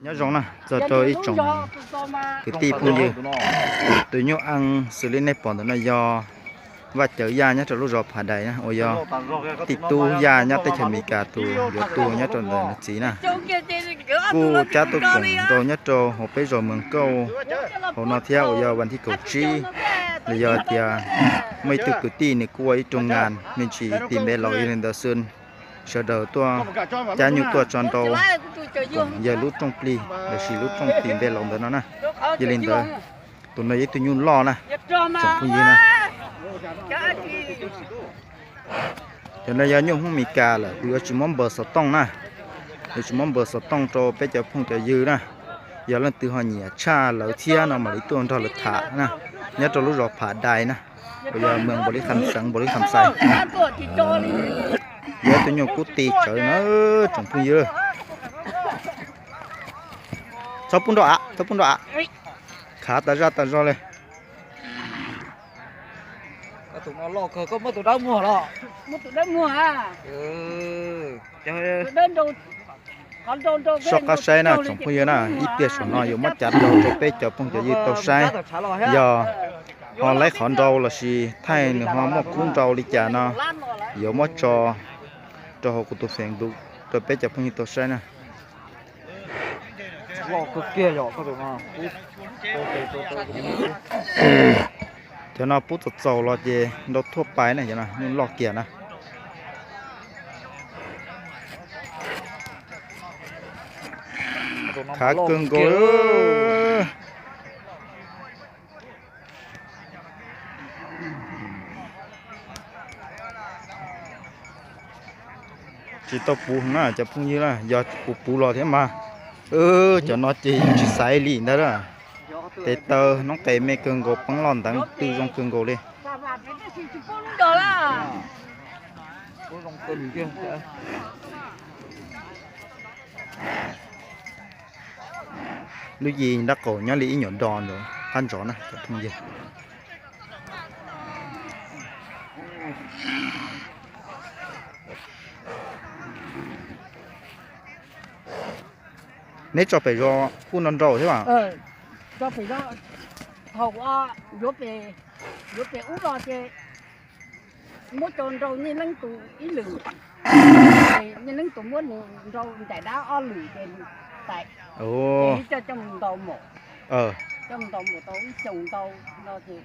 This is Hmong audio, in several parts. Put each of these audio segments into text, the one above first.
Nyob zoo na, txog rau ib tsoom kwv tij phooj ywg, tus nyuj eeb xws li nej pom ntawm no yog Vaj Cawv Yaj nyob rau lub zos Phav Dais na, uas yog tij tub Yaj nyob teb chaws Amelikas tus yuav tuag nyob rau ntawm nws txiv na. Kuj cab tuaj koom nrau nyob rau hauv peb zos Moos Kauj hauv no thiab, uas yog vas thib kaum tsib los yog tias muaj ib tug kwv tij nws kuj ua ib rooj ngas me ntsis tis npe laus, yog li ntawd xwb sawv daws tuaj cab nyuj tuaj tso nrau koom yawg lub rooj plig lossis lub rooj tis npe laus ntawd no na. Yog li ntawd, tus no yog ib tug nyuj loj na, tsoom phooj ywg na. Cov no yog nyuj Hmoob Amelikas lawm, kuv yuav tsis muab npawb xov tooj na, yuav tsis muab npawb xov tooj rau peb cov phooj cov ywg na. Yog leej twg ho nyiam tshaj lawv thiab no mam li tuaj nrog lawv tham na, nyob rau lub zos Phav Dais na, uas yog moos Npaus Lis Kham, xeev Npaus Lis Kham Xais. Yog ib tug nyuj kub ti tsawv na, tsoom phooj ywg. Txhob pub nrau av, txhob pub nrau av. Khav tas zaj tas zog li. Soj qab saib na tsoom phooj ywg na, ib pliag saum no yuav muab cav rau rau peb cov phooj cov ywg tau saib. Yog ho laib qhov nrau lossis thaij nws ho muaj kub nrau li cas no, yuav muab tso rau hauv kuv tus Facebook rau peb cov phooj ywg tau saib na. Cov no pub txaus txaus los ces nrau thuaj pais na, cov no nyuj loj kiag na. Khav kawg nkaus. Tsis tau puv na cov phooj ywg na, yog puv puv los thiab mas, cov no ces tsis xaiv li ntag. Tes taw noob qes me kawg nkaus, peeb loj nteev twg zoo kawg nkaus li. Lub yim nrab qaum nyob li ib nyuam do ntawd qab ntsov na cov phooj ywg. Neb tso pem zos kuj nrau nrau thiab mas. Tso pem zos, thaum yuav pem ub los ces muab tso nrau nyiaj leeb tus ib lwm, nyiaj leeb tus muab nws nrau nraim dab ob lwm ces nws tais, coj mus ntaus maum, coj mus ntaus maum tau ib xyoos ntau no ces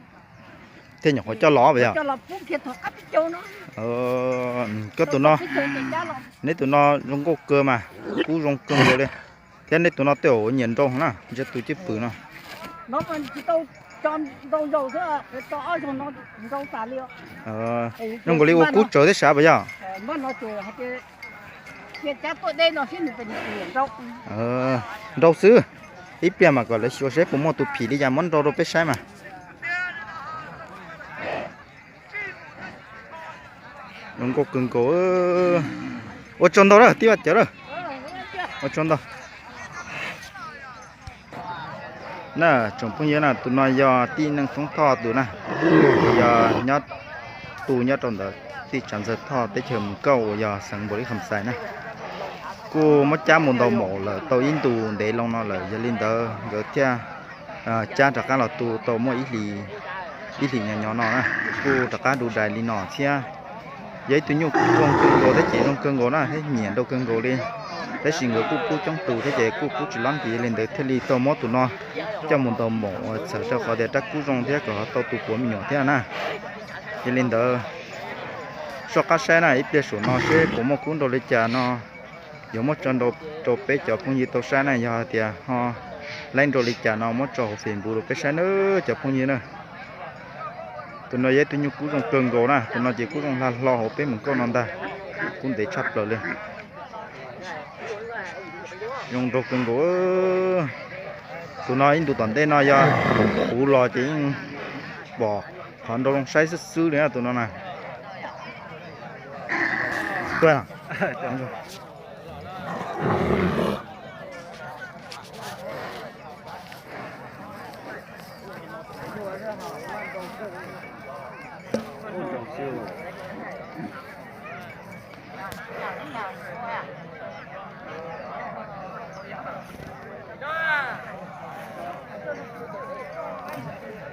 thiaj nyuam qhuav coj los yog. Koj tus no, neb tus no zoo nkauj kawg mas, kub zoo kawg nkaus li. Thiab neb tus no tej zaum nyiam nrau na, ntshe tus cwj pwm no. Zoo nkaus li ua kub tsawv thiab sav puas yog? Nrau xwb, ib pliag mas kom lawv xyuas seb puas muaj tus phim li cas muab nrau rau peb saib mas. Zoo nkauj kawg nkaus. Ua tsaug ntau na tij Vaj Cawv na. Ua tsaug ntau. Na tsoom phooj ywg na, tus no yog tij Neej Thoob Thoj tus na, yog nyob, tu nyob rau ntawm tij Tsav Ntxawg Thoj teb chaws Mus Kauj uas yog xeev Npaus Lis Kham Xais na. Kuj muab cab mus ntaus maum lawm tau ib ntus ntev loo no lawm, yog li ntawd nkawd thiaj cab rov qab los tu tau muaj ib hlis, ib hlis nyob nyob no na, kuj rov qab du dais li no thiab. Yog ib tug nyuj zoo kawg nkaus thiab ces zoo kawg nkaus na, thiab nyiam nrau kawg nkaus li. Tab sis nkawd kuj pub coob tus thiab ces kuj pub tsis lab ntsis, yog li ntawd thiaj li tau muab tus no coj mus ntaus maum uas txhawm rau qhov tias rab kub zoo thiab kom ho tau tus puav me nyuam thiab na. Yog li ntawd soj qab saib na, ib pliag saum no seb puas muaj kub nrau li cas no, yuav muab tso nrau rau peb cov phooj ywg tau saib na. Yog hais tias ho laib nrau li cas no muab tso hauv Facebook rau peb saib na cov phooj ywg na. Tus no yog ib tug nyuj kub zoo kawg nkaus na, tus no ces kub zoo hla hlo hauv peb Mus Kauj no ntag, kub ntev tshaj plaws li. Zoo nraug kawg nkaus. Tus no ib ntus tom ntej no yog kuv los ces yeej pom qhov nrau zoo saib xwb xwb li na tus no na.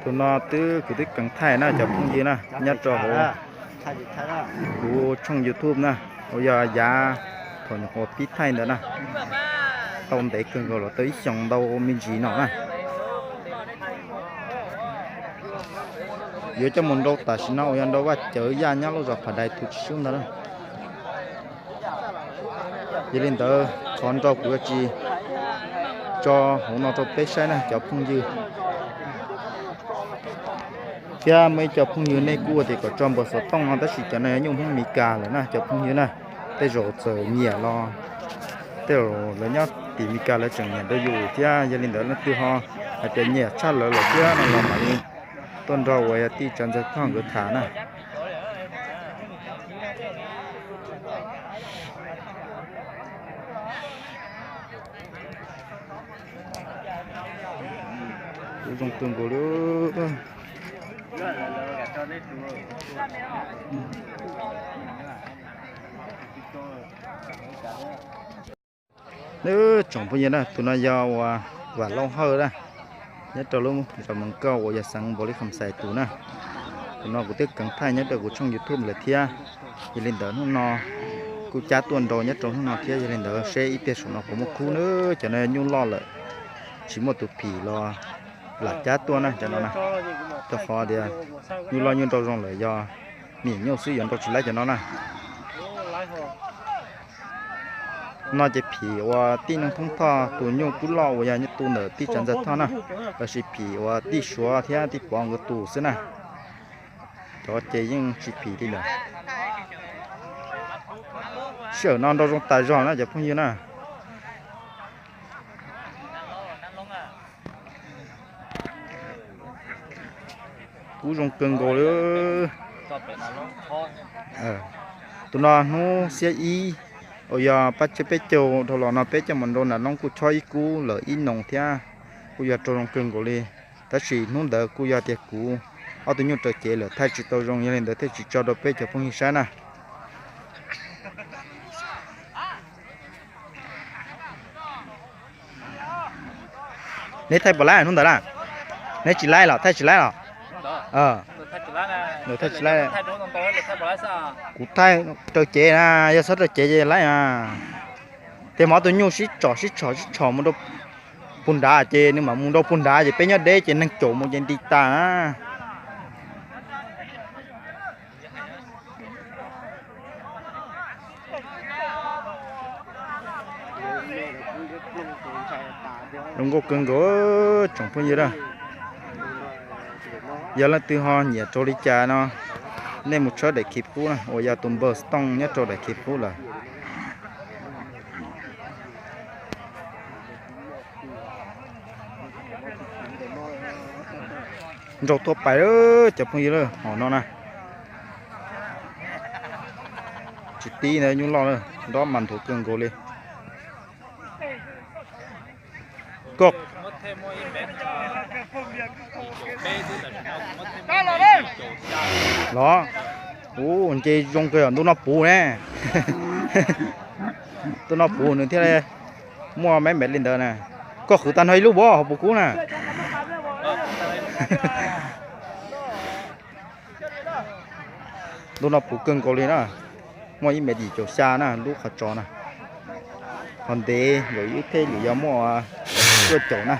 Tus no twb kuv twb keev thaij na cov phooj ywg na, nyob rau hauv kuv tshooj YouTube na, uas yog yav thaum nyuam qhuav pib thaij ntawd na. Tau ntev kawg nkaus los tau ib xyoos ntau me ntsis no na. Yuav coj mus nrau tam sim no uas yog nrau vaj cawv yaj nyob lub zos Phav Dais tus tsis sub ntawd na. Yog li ntawd qhov nrau kuv yuav tsis tso hauv no rau peb saib na cov phooj ywg. Thiab muaj ib co phooj ywg nej kuj ua tias kom tso npawg xov tooj no tab sis cov no yog nyuj Hmoob Meskas lawm na cov phooj ywg na. Tej zaum txawm nyiam los tej zaum lawv nyob tim Meskas lawv tseem nyiam rau yus thiab. Yog li ntawd leej twg ho hais tias nyiam tshaj lawv lawm thiab no los mam li tuaj nrog uas yog tij Tsav Ntxawg Thoj nkawd tham na. Kuv zoo kawg nkaus li. Tsoom phooj ywg na, tus no yog uas Vam Lauj Hawj na, nyob rau lub zos Moos Kauj uas yog xeev Npaus Lis Kham Xais tus na. Tus no kuv twb keev thaij nyob rau kuv tshooj YouTube lawm thiab. Yog li ntawd hnub no kuj cab tuaj nrau nyob rau hnub no thiab. Yog li ntawd seb ib pliag saum no puas muaj khub na. Cov no nyuj loj lawm, tsis muaj tus phim los lam cab tuaj na cov no na. Rau qhov tias nyuj loj nyuj nrau zoo lawm yog me nyuam nyuj xwb yuav nrau tsis laib cov no na. No ces phim uas tij Neej Thoob Thoj tus nyuj kub loj uas yog tu ntawm tij Tsav Ntxawg Thoj na, los sis phim uas tij Suav thiab tij Pov nkawd tus xwb na. Cov ces yeej tsis phim li lawm. Sij hawm no nrau zoo tas zog na cov phooj ywg na. Kub zoo kawg nkaus li. Tus no hnub xiab ib uas yog pab tsib peb caug dhau los no peb coj mus nrau nas loob kuj chob ib kub lawm ib noos thiab, kuj yog rau zoo kawg nkaus li. Tab sis hnub ntawd kuj yog tias kuv ob tug nyuj raws cev lawm thaij tsis tau zoo, yog li ntawd thiaj tsis tso rau peb cov phooj ywg saib na. Neb thaij puas laib hnub ntawd na? Neb tsis laib los thaij tsis laib los? Thaij tsis laib. Kuv thaij raws cev na, yog txhob raws cev ces laib na. Ces hmov tus nyuj sib tsom sib tsom sib tsom mus rau puag nrad ces nws mam mus rau puag nrad ces peb nyob deb ces neeg caum mus ces nti tas na. Zoo nkauj kawg nkaus tsoom phooj ywg na. Yog leej twg ho nyiam rau li cas no, nej mus tshawb daim khib qub na uas yog tus npawg Tooj nyob rau daim khib qub lawm. Nrau tuaj pais cov phooj ywg hom no na. Tsis tib ntawd nyuj loj na, nrob mas nthuav kawg nkaus li. Koj los, ua nce zoo kawg yom, ntu no puv ne. Ntu no puv nws thiaj li muaj mev mev li ntawd na. Koj qhwv tag nrho ib lub vov hauv puv kub na. Ntu no puv kawg nkaus li na, muaj ib mev yim caum xya na lub qhov tsos na. Qhov ntev nkaus ib thej lwm yog muaj cuaj caum na,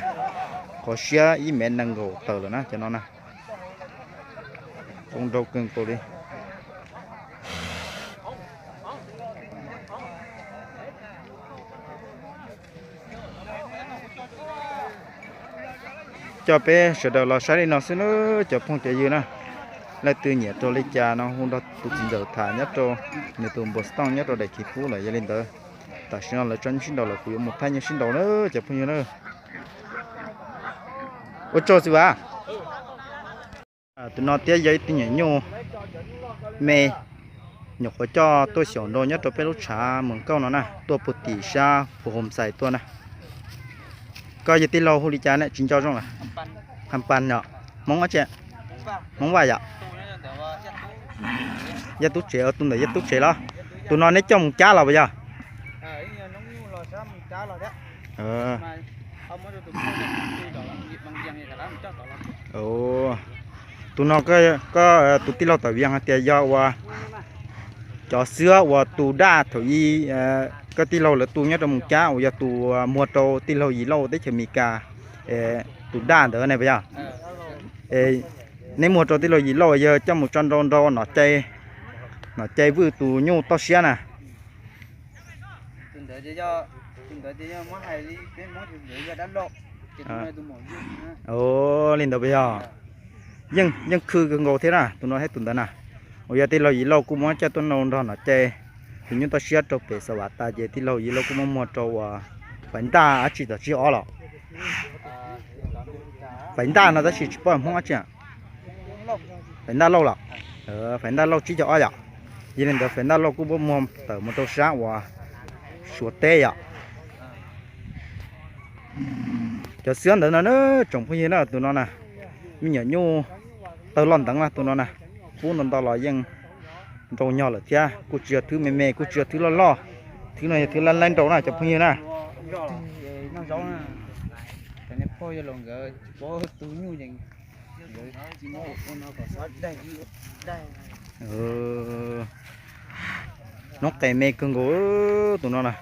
qhov siab ib mev nees nkaum tawm lawm na cov no na. Zoo nraug kawg nkaus li. Coj peb sawv daws los saib li no xwb na cov phooj cov ywg na. Leej twg nyiam rau li cas no hu nrog tus txiv ntxawm tham nyob rau nws tus npawg Tooj nyob rau daim khib qub lawm. Yog li ntawd tam sim no lawv tso nyuj sib nraus lawm, kuv yuav mus thaij nyuj sib nraus na cov phooj ywg na. Ua tsaug xwb vas. Tus no thiab yog ib tug nyuam nyuj me, nyuam qhuav coj tuaj xyaum nrau nyob rau peb lub tshav Moos Kauj no na, tuaj puag tim sab puag Hoos Xais tuaj na. Koj yog tij laug hu li cas ne, tsis nco zoo lawm. Hais pas yom, Hmoob dab tsi? Hmoob Vaj yom. Yaj Tub Tsev, tus ntawm Yaj Tub Tsev los? Tus no neb coj mus cab los puas yog? Tus no koj, koj tus tij laug Tawm Vias hais tias yog uas cov xwb uas tus daj thaum ub koj tij laug lawv tu nyob rau Moos Cab uas yog tus muag rau tij laug Yim Lauj teb chaws Amelikas, tus daj ntawd ne puas yog? Neb muag rau tij laug Yim Lauj yog coj mus tso nrau nrau Nom Cai, Nom Cai Vwj tus nyuj toj siab na. Li ntawd puas yog? Yeej, yeej khw kawg nkaus thiab na tus no thiab tus ntawd na. Uas yog tij laug Yim Lauj kuj muab coj tuaj nrau nrog Nom Cai tus nyuj toj siab rau pem Xav Vam tas ces tij laug Yim Lauj kuj muab muag rau uas Faiv Ntaj dab tsi tom tsib ob los. Faiv Ntaj no tab sis tsis paub Hmoob dab tsi. Faiv Ntaj Lauj los? Faiv Ntaj Lauj tsib caug ob yom. Yog li ntawd Faiv Ntaj Lauj kuj muab muag tawm mus rau sab uas Suav teb yom. Cov xwb ntawd no na, tsoom phooj ywg na, tus no na, me nyuam nyuj tawg loj nteev na tus no na, pub ntau ntau los yeej nrau nyog lawm thiab, kuj tsis yog thwb me me, kuj tsis yog thwb loj loj, thwb no yog thwb laib laib nrau na cov phooj ywg na. Noob qes me kawg nkaus tus no na.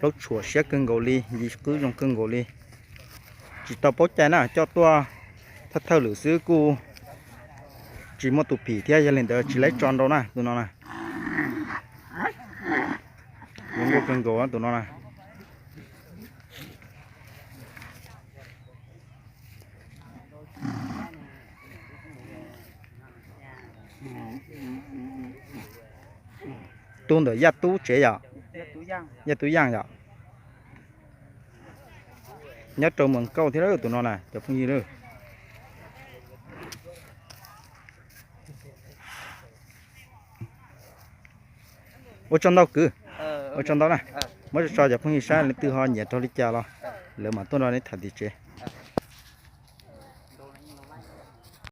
Plaub tshuam siab kawg nkaus li, yim qwb zoo kawg nkaus li. Tsis tau paub cai na, coj tuaj thawj thawj lwm xwb kuj tsis muaj tus phim thiab, yog li ntawd tsis laib tso nrau na tus no na. Zoo nkauj kawg nkaus tus no na. Tu ntawm Yaj Tub tsev yom? Yaj Tub Yaj yom? Nyob rau Moos Kauj thiab tus no na cov phooj ywg. Ua tsaug ntau kwv, ua tsaug ntau na. Muab tso cov phooj ywg saib leej twg ho nyiam raug li cas los lawv mam tuaj nrog neb tham tim tsev.